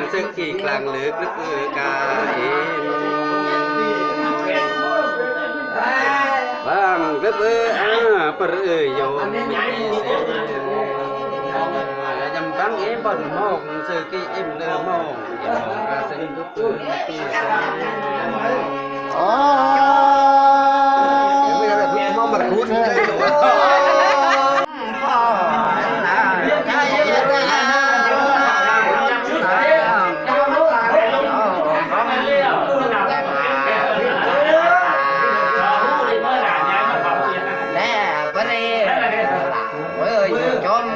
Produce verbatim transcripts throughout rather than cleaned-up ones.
Seki klang lek lek ka em. Bang lep a per yom mi se. Jam bang em ban mong seki em le mong. Em mong ka seng lep lek. Ah. Oi, oi, oi, oi, oi.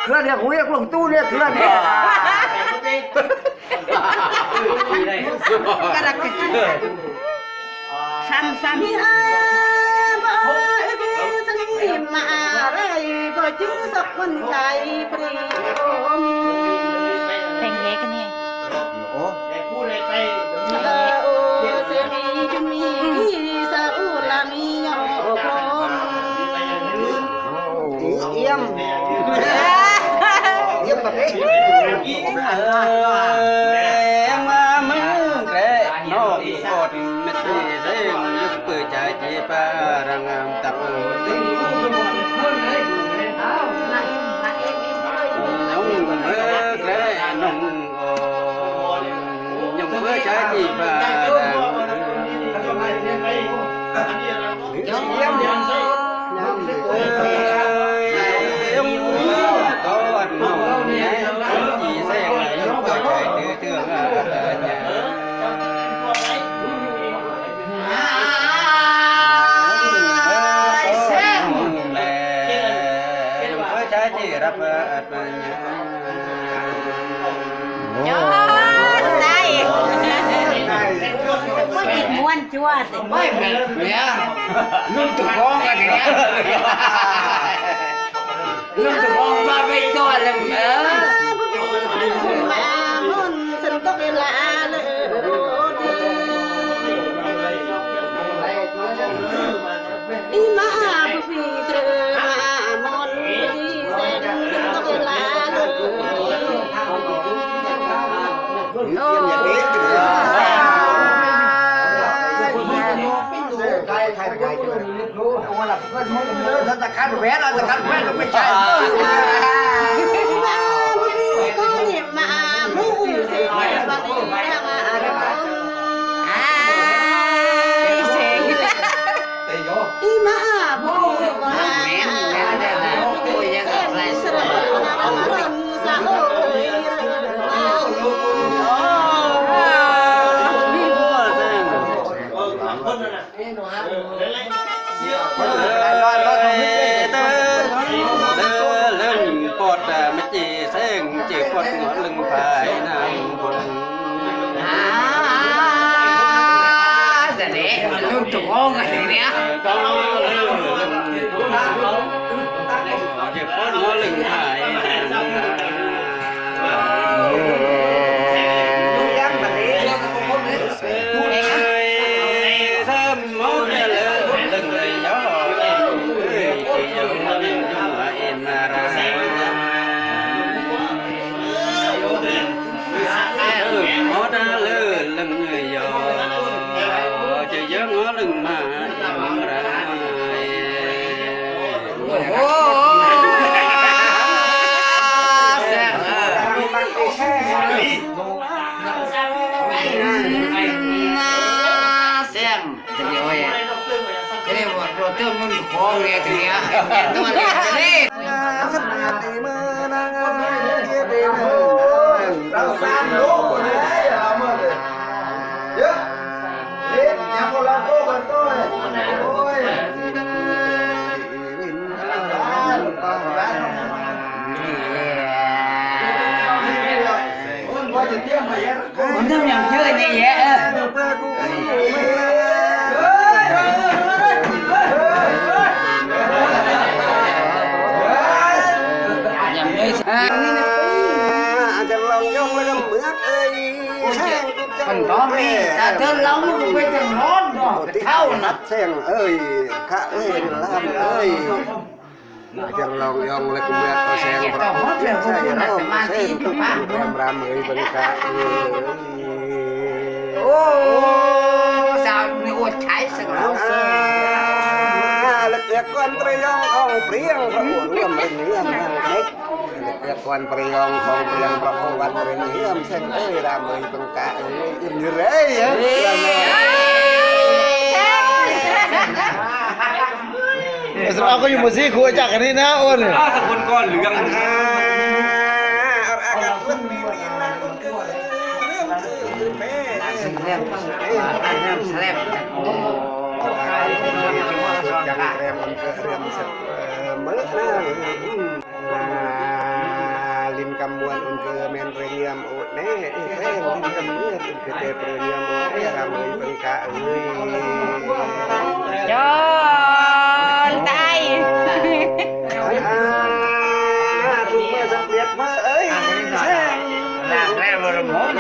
Klan ya, gue belum tuh dia, klan ya. Karak kecil. Sam, sam. Pengge kene. Oh. Iyam. Iyam, tapi. Iyam, amang, rek, no, ikut mesti sing, yuk, percaya parang, am, tak. Nong, rek, nong. Ôi, tai. Ôi, muôn chua tê. Ôi, mẹ. Lum tu kong ka tê. Lum tu kong ba be to lem. Seng, ơi, ka, ơi, lam, ơi. Nah, jang long yong lek kuat ko seng, bro. Saya rom seng tu, ram ram ơi bengka. Oh, sao ni ôt chai seng. Ah, lek ya kon tre yong ong priang, bro. Ram ram yong lek. Lek ya kon priang, ong priang, bro. Wan ram yong seng, ơi, ram ơi bengka. Ơi, im ni re ya. Esra aku yung musik, gua cak ini na, on. Ah, takon kon, ligang. Lim kamuan un ke men reniam o ne, eh, lim kamuan un ke te reniam o ne, ram ơi bengka ơi. Jon tai. Ah, cuma setiap ma ơi, seng. Nah, rem rumon.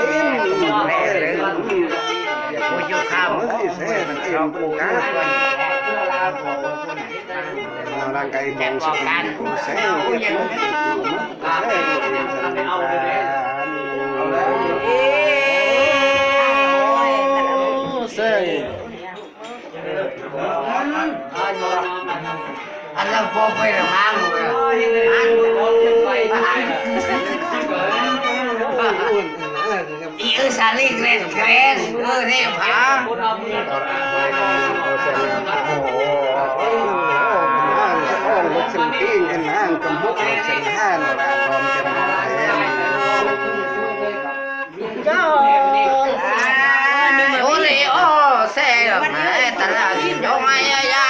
Ujuk kamu. Seng, seng, bengka. Orang kayak bangsa. Alah, boboy na mangu. Iya, saling keren-keren. Keren, Pak. Ore, oh, se, mai, tara, jong, ai, ai, ai.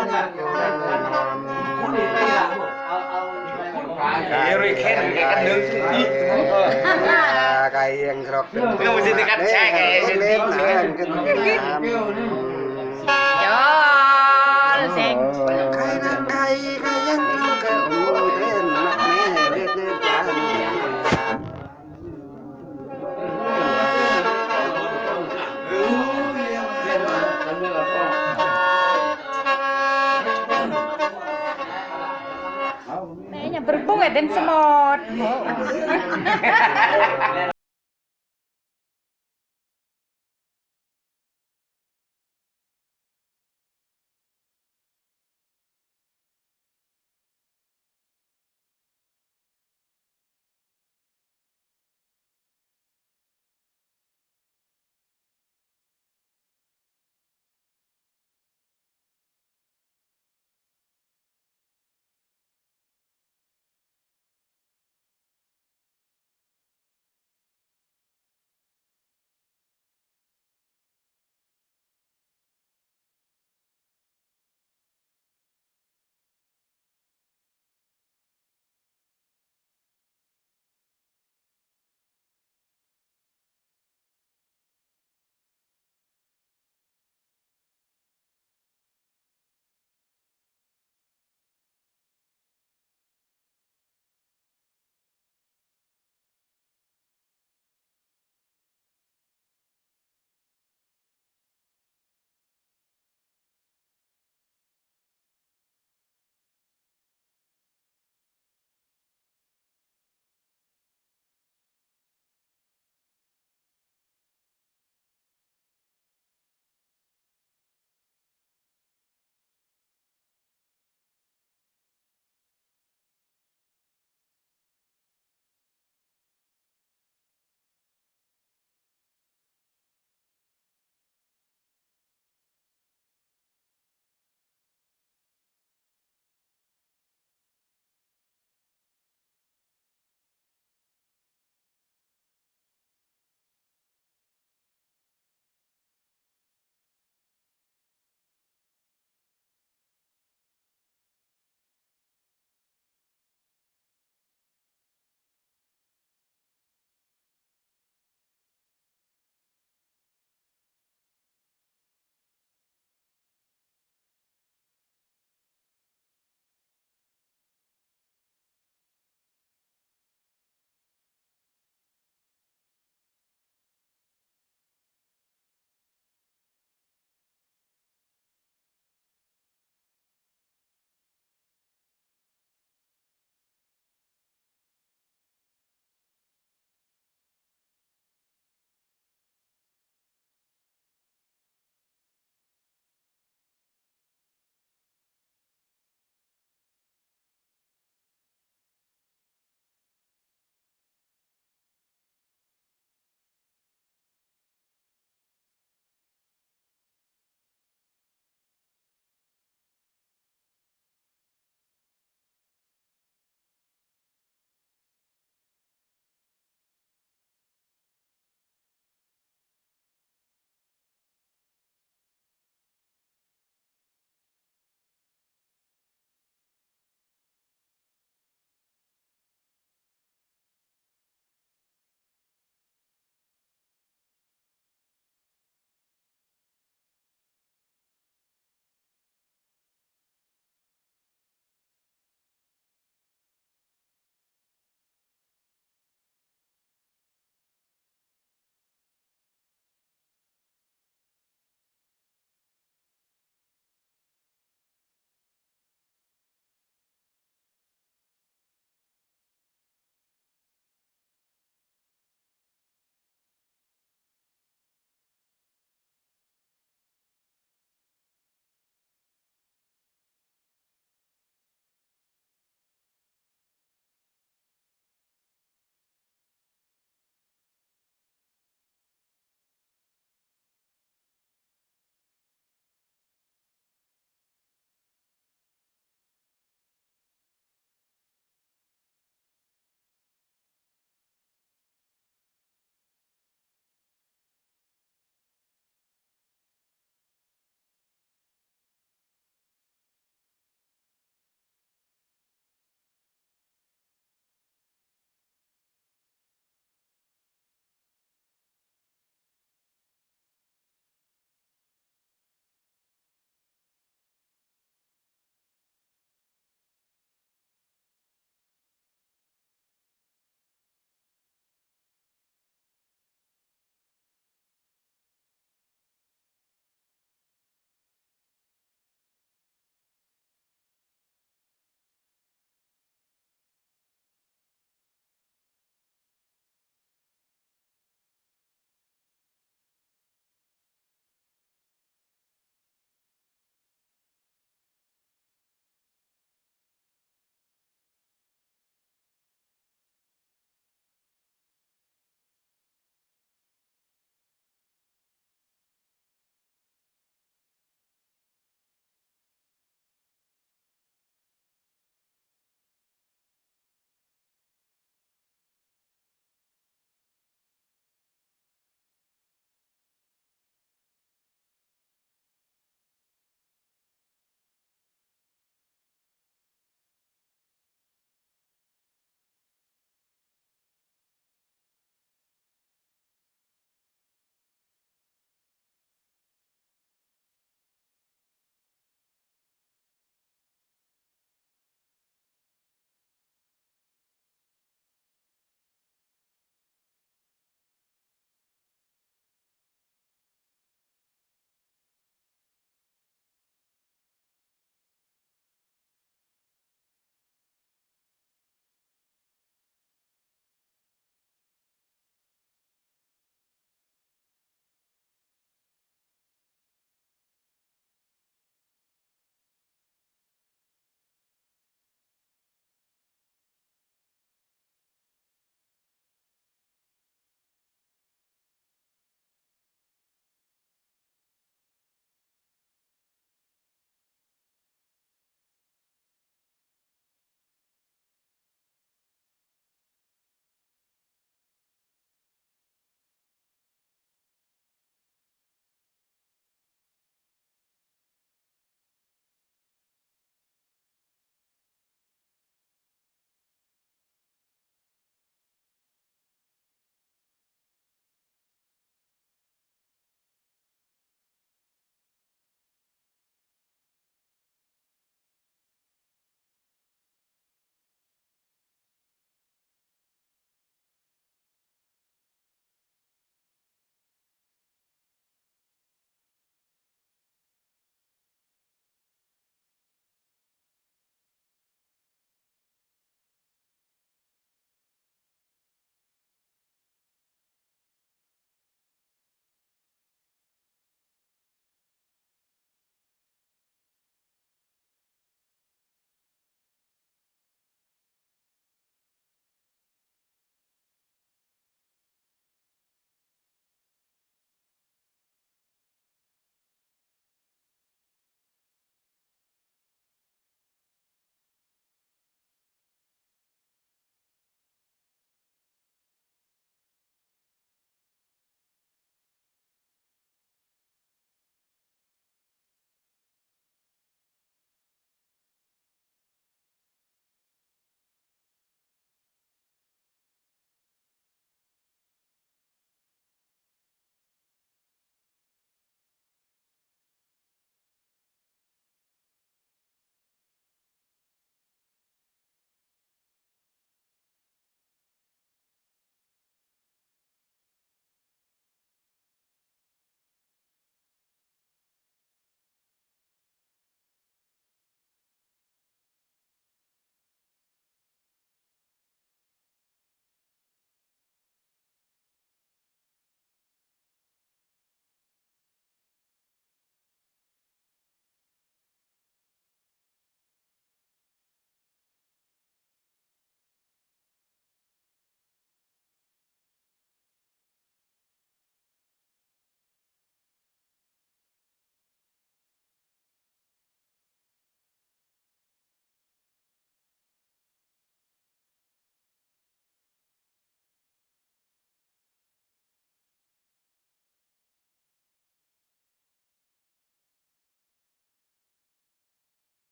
Eri ken, ken dulu. Ah, kayak yang grok. Nggak mesti dekat saya, kayak yang ini. Jol, sing. Kayak, kayak, kayak yang grok. Kayaknya berbunga dan semut.